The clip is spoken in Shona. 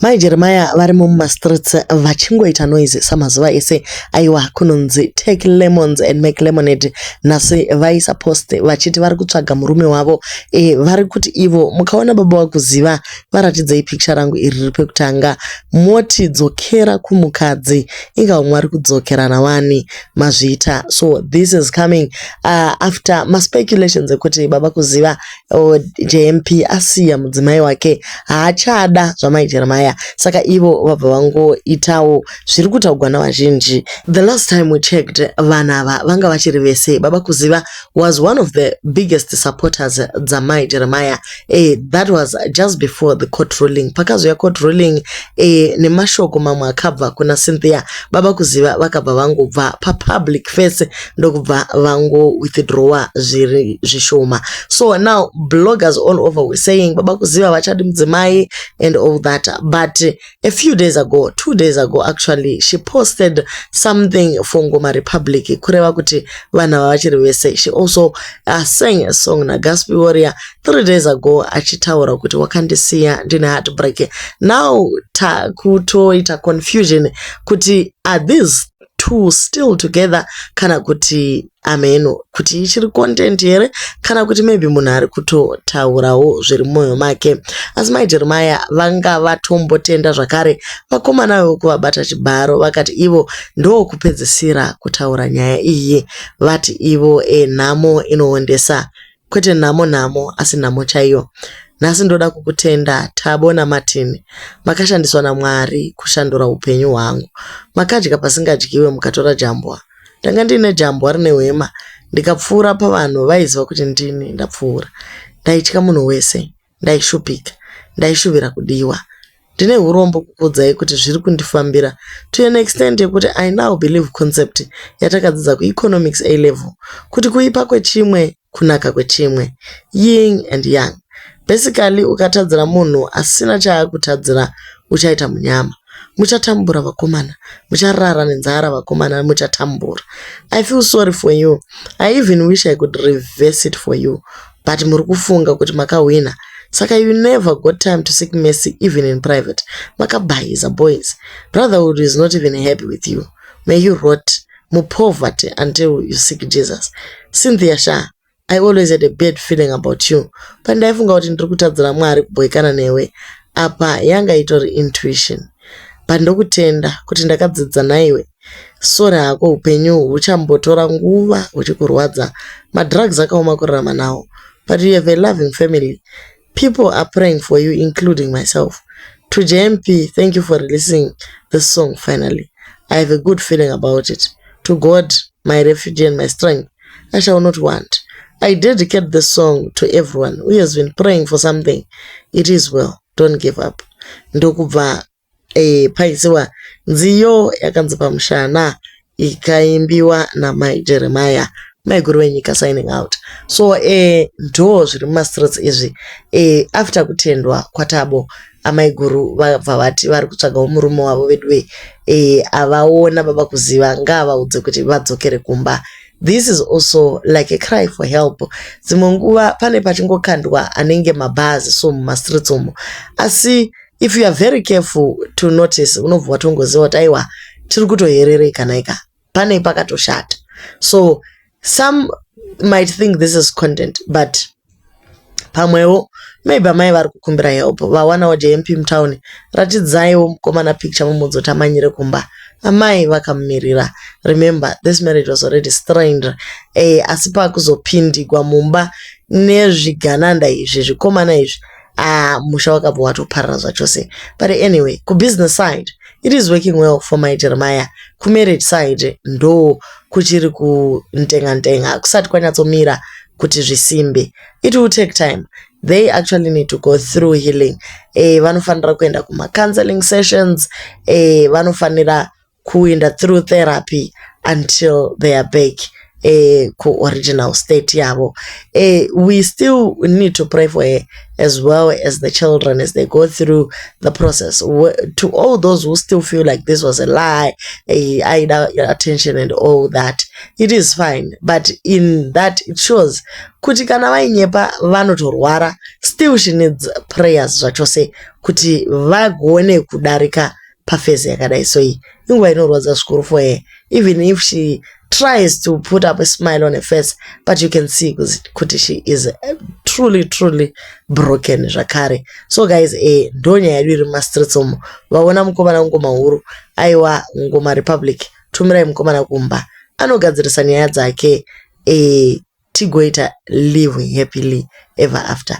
Mai Jeremiah varimo mumastreets vachingoita noise samazuva ese. Aiwa, kunonzi take lemons and make lemonade. Nhasi vaisa post vachiti vari kutsvaga murume wavo. Vari kuti ivo mukaona baba vaKuziva, varatidzei picture rangu iri riri pekutanga, moti dzokera kumukadzi. Inga umwe ari kudzokerana wani, mazviita. So this is coming after maspeculations ekuti baba Kuziva, JMP, asiya mudzimai wake, haachada zvaMai Jeremiah. Saka ivo vabva vangoitawo zviri kutaurwa navazhinji. The last time we checked, vanhu ava vanga vachiri vese. Baba Kuziva was one of the biggest supporters dzaMai Jeremiah. That was just before the court ruling. Pakazouya court ruling nemashoko mamwe akabva kuna Cynthia, baba Kuziva vakabva vangobva papublic face, ndokubva vangowithdrawa zviri zvishoma. So now bloggers all over were saying baba Kuziva vachadi mudzimai and all that. But a few days ago, 2 days ago actually, she posted something for Ngoma Republic, kureva kuti vanhu ava vachiri vese. She also sang a song naGaspi Warrior 3 days ago, achitaura kuti wakandisiya ndine heartbreak. Now takutoita confusion kuti are these two still together, kana kuti ameno kuti ichiri content here, kana kuti maybe munhu ari kutotaurawo zviri mumwoyo make. Asi Mai Jeremiah vanga vatombotenda zvakare vakomana vekuvabata chibharo. Vakati ivo ndokupedzisira kutaura nyaya iyi. Vati ivo nhamo inoondesa, kwete nhamo nhamo, asi nhamo chaiyo. Nhasi ndoda kukutenda, Tabo naMartin. Makashandiswa naMwari kushandura upenyu hwangu. Makadya pasingadyiwe, mukatora jambwa. Ndanga ndiine jambwa rine hwema, ndikapfuura pavanhu vaiziva kuti ndini ndapfuura. Ndaitya munhu wese, ndaishupika, ndaishuvira kudiwa. Ndine urombo kukuudzai kuti zviri kundifambira to an extent yekuti I now believe concept yatakadzidza kueconomics A level, kuti kuipa kwechimwe kunaka kwechimwe, yin and yang. Basically, ukatadzira munhu asina chaakutadzira, uchaita munyama. Muchatambura vakomana, mucharara nenzara vakomana, muchatambura. I feel sorry for you. I even wish I could reverse it for you, but muri kufunga kuti makahwina, saka you never got time to seek mercy even in private. Makabhayiza boys. Brotherhood is not even happy with you. May you rot mupoverty until you seek Jesus. Cynthia Sha, I always had a bad feeling about you, but ndaifunga kuti ndiri kutadzira Mwari kubhoikana newe. Apa yanga itori intuition, but ndokutenda kuti ndakadzidza naiwe. Sorry hako, upenyu huchambotora nguva huchikurwadza. Madrugs akaoma kurarama nawo, but you have a loving family. People are praying for you, including myself. To JMP, thank you for releasing this song finally. I have a good feeling about it. To God, my refuge and my strength, I shall not want. I dedicate this song to everyone who has been praying for something. It is well, don't give up. Ndokubva paisiwa nziyo yakanzi Pamushana, ikaimbiwa naMai Jeremiah. Maiguru venyika signing out. So ndo zviri mumastreets izvi. After kutendwa kwaTabo, amaiguru vabva vati vari kutsvagawo murume wavo. Veduwe, avaona baba Kuziva, ngaavaudze kuti vadzokere kumba. This is also like a cry for help. Dzimwe nguva pane pachingokandwa anenge mabhazi so mumastreets umo, asi if you are very careful to notice, unobva watongoziva kuti aiwa, tiri kutoherereka naika, pane pakatoshata. So some might think this is content, but pamwewo maybe amai vari kukumbira help. Vawanawo JMP mutauni, ratidzaiwo mukomana picture, mumuudze kuti amanyire kumba, amai vakamumirira. Remember, this marriage was already strained, asi pakuzopindigwa mumba nezvigananda izvi, zvikomana izvi, ah, musha wakabva watoparara zvachose. But anyway, kubusiness side it is working well for Mai Jeremiah. Kumarriage side ndo kuchiri kuntenga ntenga, kusati kwanyatsomira kuti zvisimbe. It will take time. They actually need to go through healing. Vanofanira kuenda kuma-counseling sessions, vanofanira kuenda through therapy until they are back. Kuoriginal state yavo. We still need to pray for her as well as the children as they go through the process. To all those who still feel like this was a lie, aida attention and all that, it is fine, but in that it shows kuti kana vainyepa vanotorwara. Still she needs prayers zvachose kuti vagone kudarika paphase yakadai. So iyi inguva inorwadza zvikuru for her, even if she tries to put up a smile on her face, but you can see kuti she is truly, truly broken zvakare. So guys, ndo nyaya yedu iri mumastreets umo. Vaona mukomana Ngoma Huru, aiwa, Ngoma Republic, tumirai mukomana kumba anogadzirisa nyaya dzake, tigoita live happily ever after.